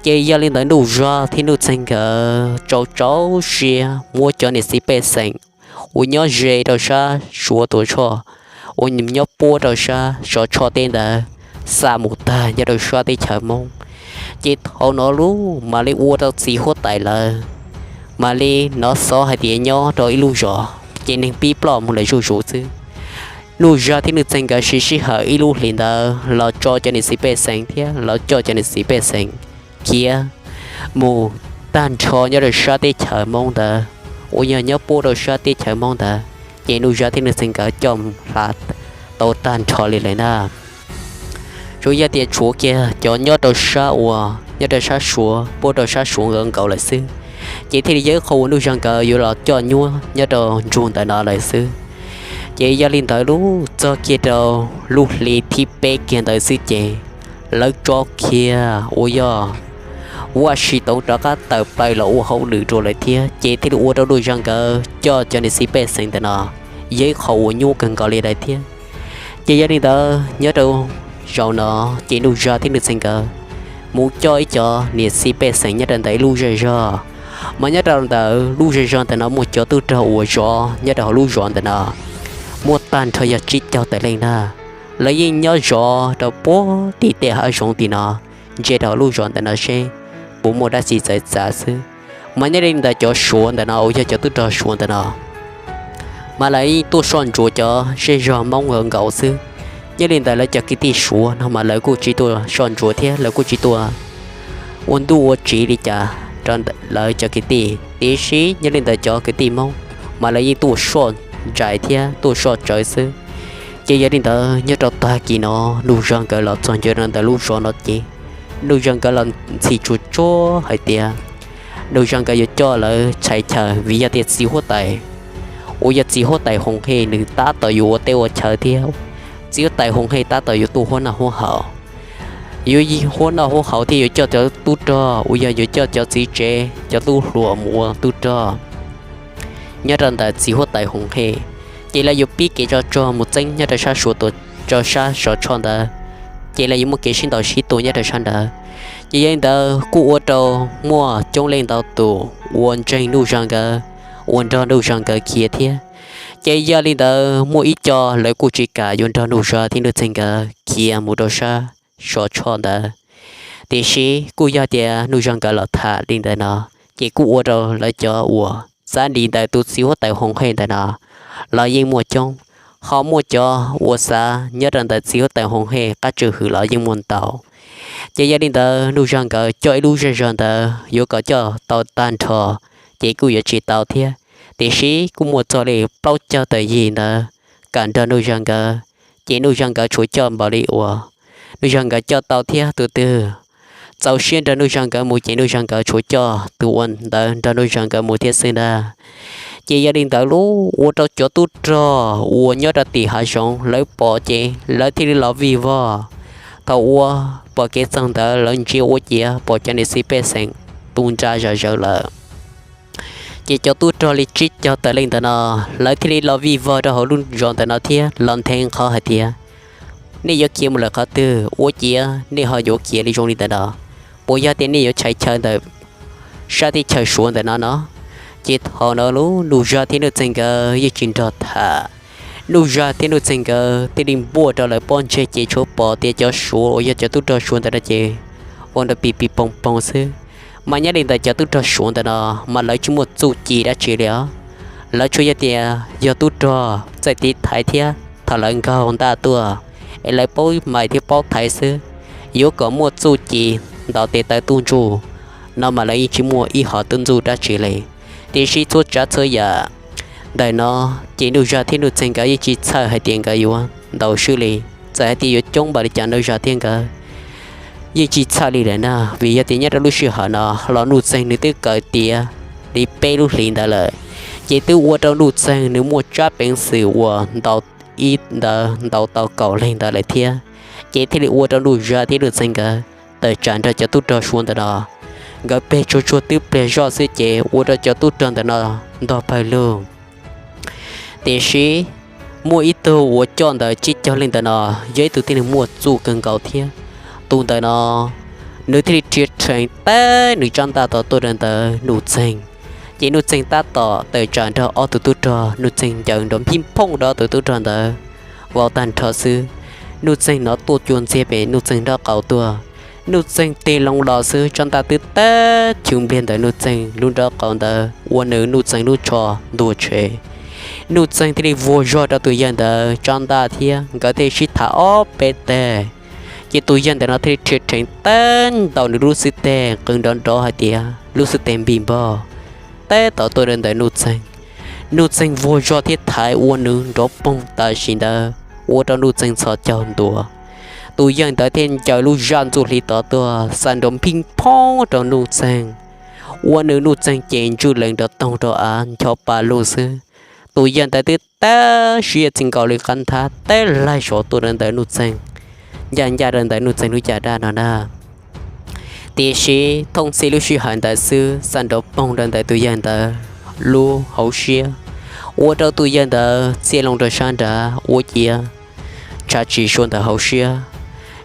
Ces yog li ntawd Nuj Zab thiab Nuj Txeeg nkawd txaus txaus siab muab cov niam txiv pej xeem uas nyob ze rau sab Suav Tuam Tshoj, uas nyob puab rau sab Sov Tshoj teb ntawd xa mus tag nyob rau sab teb chaws Hmoob. Ces thaum no lub mam li ua rau txiv huab tais lawv mam li hnov xov hais tias nyob rau ib lub zos ces neeg pib ploj mus lawm zuj zus xwb. Nuj Zab thiab Nuj Txeeg nkawd siv sij hawm ib lub hlis ntawd los tso cov niam txiv pej xeem thiab los coj cov niam txiv pej xeem khiav mus tag nrho nyob rau sab teb chaws Hmoob ntawd, uas yog nyob puab rau sab teb chaws Hmoob ntawd. Ces Nuj Zab thiab Nuj Txeeg nkawd coj hla tau tag nrho li lawm ntag. Tsuas yog tias tshuav kiag cov nyob rau sab uas nyob rau sab Suav puab rau sab Suav nkaus nkaus lawm xwb. Ces thiaj li yog ib qho uas Nuj Zab nkawd yuav los coj nyuab nyob rau ntsug ntawm no lawm xwb. Ces yog li ntawd lub txog kiag rau lub hli thib peb kiag ntawd xwb ces lawv tso kiag uas yog Vaj Sis Toov rov qab tawm plaws los ua hauj lwm rau lawm thiab. Ces thiaj li ua rau Nuj Zab nkawd coj cov niam txiv pej xeem ntawm no yog ib qho uas nyuaj kawg nkaus li lawm thiab. Ces yog li ntawd nyob rau zaum no ces Nuj Zab thiab Nuj Txeeg nkawd mus coj ib cov niam txiv pej xeem nyob rau ntawm ib lub zej zog. Mas nyob rau ntawm lub zej zog ntawm no muaj cov tub rog uas zov nyob rau hauv lub zos ntawm no muaj tag nrho yog tsib caug tawm leej ntag. Lawv yeej nyob zov rau puag tim tej hav zoov tim no, ntsia rau hauv lub zos ntawm no seb puas muaj dab tsi txawv txav xwb. Mas nyob li ntawm cov Suav ntawm no uas yog cov tub rog Suav ntawm no mas lawv yeej tuaj soj ntsuam cov zej zog Hmoob nkaus nkaus xwb. Nyob li ntawm lawv cov kwv tij Suav no mas lawv kuj tsis tuaj soj ntsuam thiab lawv kuj tsis tuaj ua ntuj ua tsiv li cas rau lawv cov kwv tij. Tiam sis nyob li ntawm cov kwv tij Hmoob mas lawv yeej tuaj soj ntsais thiab tuaj soj tsawv xwb. Ces yog li ntawd nyob rau tag kis no Nuj Zab nkawd los txog ntua rau ntawm lub zos no ces Nuj Zab nkawd los ntxhi tsuag tsuag hais tias Nuj Zab nkawd yuav coj lawv txhais chaw vim yog tias txiv huab tais uas yog txiv huab tais Hoos Hej nws tab tom yuav ua teb ua chaw thiab txiv huab tais Hoos Hej tab tom yuav tuaj huab noj huab haus. Yuav huab noj huab haus thiab yuav coj cov tub rog uas yog yuav coj cov txiv tsev cov tub hluas mus ua tub rog nyob rau ntawm txiv huab tais Hoos Hej. Ces lawv yuav pib kev tsov rog mus txeeb nyob rau sab Suav Tuam, rau sab Sov Tshoj ntawd, ces lawv yuav muaj kev sib ntaus sib tua nyob rau sab ntawd. Ces yog li ntawd kuj ua rau muaj coob leej ntau tus uas ntseeg Nuj Zab nkawd uas nrog Nuj Zab nkawd khiav thiab. Ces yog li ntawd muaj ib co lawv kuj tsis kam yuav nrog Nuj Zab thiab Nuj Txeeg nkawd khiav mus rau sab Sov Tshoj ntawd. Tiam sis kuj yog tias Nuj Zab nkawd los tham li ntawd no, ces kuj ua rau lawv cov uas xav dim ntawm tus txiv huab tais Hoos Hej ntawm no los yeej muaj coob, ho muaj cov uas xav nyob rau ntawm txiv huab tais Hoos Hej qab tswj hwm los yeej muaj ntau. Ces yog li ntawd Nuj Zab nkawd coj ib lub zej zog ntawd yuav kom coj tau tag nrho ces kuj yuav tsis tau thiab. Tiam sis kuj muaj txog li plaub caug tawm yig ntawd kam nrog Nuj Zab nkawd, ces Nuj Zab nkawd tshuav coj npaum li uas Nuj Zab nkawd coj tau thiab tus twg txaus siab nrog Nuj Zab nkawd mus ces Nuj Zab nkawd tshuav coj tus uas ntawd nrog Nuj Zab nkawd mus thiab xwb ntag. Ces yog li ntawd lub ua rau cov tub rog uas nyob rau tim hav zoov lawv pom ces lawv thiaj li los vij vog. Thaum uas pom kev txog ntawd lawv ntsia ua ciav pom cov niam txiv pej xeem tu nra zom zaws lawm. Ces cov tub rog li tsib caug tawm leej ntawd no, lawv thiaj li los vij vog rau hauv lub zos ntawm no thiab los nthe qhov hais tias, nej yuav khiav mus lawm qhov twg ua ciav nej ho yuav khiav li zoo li ntawm no? Puas yog tias nej yuav tshais chaw ntawm sab teb chaws Suav ntawm no no? Ces thaum no lub Nuj Zab thiab Nuj Txeeg nkawd yeej tsis nrog tham. Nuj Zab thiab Nuj Txeeg nkawd thiaj li npuaj rau lawv pob ntseg ces tshuav pom tias cov Suav uas yog cov tub rog Suav ntawm no ces ua nrov pis pis poog poog xwb. Mas nyob li ntawm cov tub rog Suav ntawm no mas lawv tsis muaj txuj ci dab tsi li os. Lawv tsuas yog tias yog tub rog txawj tiv thaiv thiab thaum lawv nkaug ntaj tuaj es lawv paub mais thiab paub thaiv xwb. Yuav kom muaj txuj ci ntaus tes taw tuj ntsuj no mas lawv yeej tsis muaj ib hom tuj ntxuj dab tsi li. Tiam sis txhua tsav txhua yam ntawm no ces Nuj Zab thiab Nuj Txeeg nkawd yeej tsis txhawj hais tias nkawd yuav ntaus swb li. Txawm hais tias yuav coob npaum li cas Nuj Zab thiab nkawd yeej tsis txhawj li lawm na, vim yog tias nyob rau lub sij hawm no los Nuj Txeeg nws twb kawm tiav li peb lub hlis ntawd lawm. Ces twb ua rau Nuj Txeeg nws muaj tsab peev xwm uas ntaus ib ntawd ntaus tau kaum leeg ntawd lawm thiab. Ces thiaj li ua rau Nuj Zaj thiab Nuj Txeeg nkawd tawm tsam nrog cov tub rog Suav ntawm no, nkawd peg tsuag tsuag twb pliag zoj xwb ces ua rau cov tub rog ntawm no ntog pawg lug. Tiam sis muaj ib tug uas coj ntawm tsib caug leej ntawm no yog ib tug tib neeg muaj txuj kawg nkaus thiab. Tus ntawm no nws thiaj li rhia rheev teb nws tsab ntaj tom tuaj rau ntawm Nuj Txeeg. Ces Nuj Txeeg tab tom tawm tsam nrog ob tug tub rog, Nuj Txeeg ncaws nrov nphij nphooj rau ob tug tub rog ntawd vau tag nrho xwb. Nuj Txeeg hnov tuaj cua ntxiag pem Nuj Txeeg nraub qaum tuaj. Nuj Txeeg tig loo los xwb tsab ntaj twb teb chwv npliag ntawm Nuj Txeeg lub nraub qaum ntawd ua nws Nuj Txeeg lub tsho ntuag tshev. Nuj Txeeg thiaj li vuag zog rau tus yawg ntawd tsab ntaj thiab nkawd thiaj li sib tham ob peb teg. Ces tus yawg ntawm no thiaj li rhia rheev teb ntaus nws lub xwb teg qw nrov nrov hais tias lub xwb teg npij npog teb tom tuaj rau ntawm Nuj Txeeg. Nuj Txeeg vuag zog thiab thaiv ua nws nrov poog tam sim ntawd ua rau Nuj Txeeg txhos caug ntua. Tus yawg ntawd thiaj ncaws lub zaj ntxuj hli tod tuaj xa nrov nphij nphoob rau Nuj Txeeg, ua nws Nuj Txeeg ces ntswj lees nrov toog rau av ncho pa lug xwb. Tus yawg ntawd twb tab siab txij nkaus li qab nthab teb laig saud tuaj rau ntawm Nuj Txeeg, ncaj ncaj rau ntawm Nuj Txeeg lub caj dab no na. Tiam sis thooj txhij lub sij hawm ntawd xwb xa nrov poog rau ntawm tus yawg ntawd lub hauv siab, ua rau tus yawg ntawd txia loo rau sab nrad ua ciav tshav tsis sua ntawm hauv siab.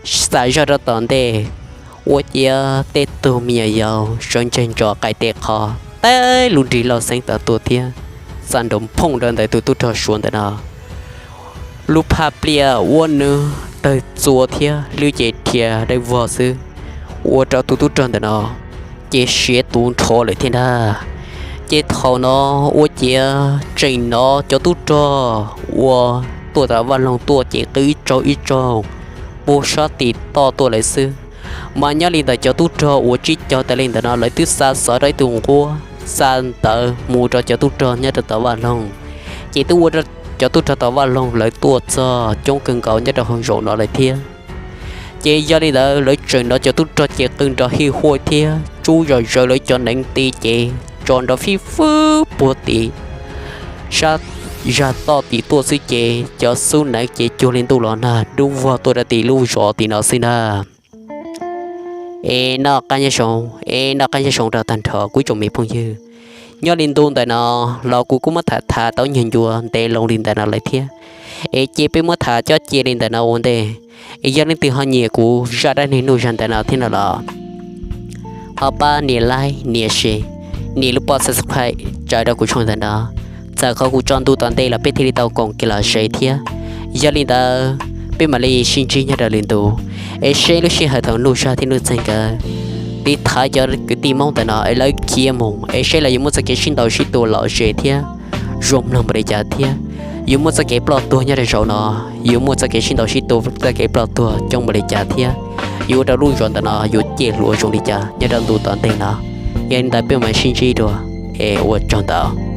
Xam zog rau tom ntej, ua ciav tej tug me nyuam yaus sawv ntseg ntso qaij tej qho, teb lub nrig loj xeeb tod tuaj thiab xa nrov nphooj rau ntawm tus tub rog Suav ntawm no. Lub phaj pliaj ua nws tawg txua thiab hlwb ces rhia dawb vog xwb, ua rau tus tub rog ntawm no ces siav tuv nrho lawm thiab ntag. Ces thaum no ua ciav tseem hnov cov tub rog uas tuaj tom vaj loog tuaj ces qw ib tsaug ib tsaug puag sab tim toj tuaj lawm xwb. Mas nyob li ntawm cov tub rog uas tsib caug tawm leej ntawm no lawv twb xa xov rau ib tug nquab xa ntawv mus rau cov tub rog nyob rau tom vaj loog, ces twb ua rau cov tub rog tom vaj loog lawv tuaj txog coob kawg nkaus nyob rau hauv zaum no lawm thiab. Ces yog li ntawd lawv tseem hnov cov tub rog ces qw nrov hij huaj thiab tsub zom zaws lawv cov hneev ti ces tso nrov fij fwb puag tim sab zag toj tim tuaj xwb ces cov xub hneev ces cuag li ntuj los nag dub vog tuaj rau tim lub zos tim no xwb ntag. Es noj qab nyob zoo, es noj qab nyob zoo rau tag nrho kuv tsoom me phooj ywg. Nyob li ntu ntawm no los kuv kuj muab tham tham tau nyuag ncua ntev loo li ntawm no lawm thiab. Es cia peb muab tham coj cia li ntawm no ua ntej. Es yog leej twg ho nyiam kuv zaj dab neeg Nuj Zaj ntawm no thiab no los ho pab nias like, nias share, nias lub pob subscribe tsa rau kuv tshooj ntawm no. Txawm qhov kuv tso ntu tom ntej los peb thiaj li tau koom kev los ze thiab. Yog li ntawd peb mam li sib ntsib nyob rau lwm ntu, es seb lub sij hawm thaum Nuj Zaj thiab Nuj Txeeg nkawd tiv thaiv cov kwv tij Hmoob ntawm no es lawv khiav mus es seb lawv yuav muaj txoj kev sib ntaus sib tua lom zem thiab zoo mloog npaum li cas thiab yuav muaj txoj kev ploj tuag nyob rau zaum no, yuav muaj txoj kev sib ntaus sib tua txoj kev ploj tuag coob npaum li cas thiab yuav ua rau lub zos ntawm no yuav ciaj hluas zoo li cas nyob rau ntu tom ntej no. Yog li ntawd peb mam sib ntsib dua, es ua tsaug ntau.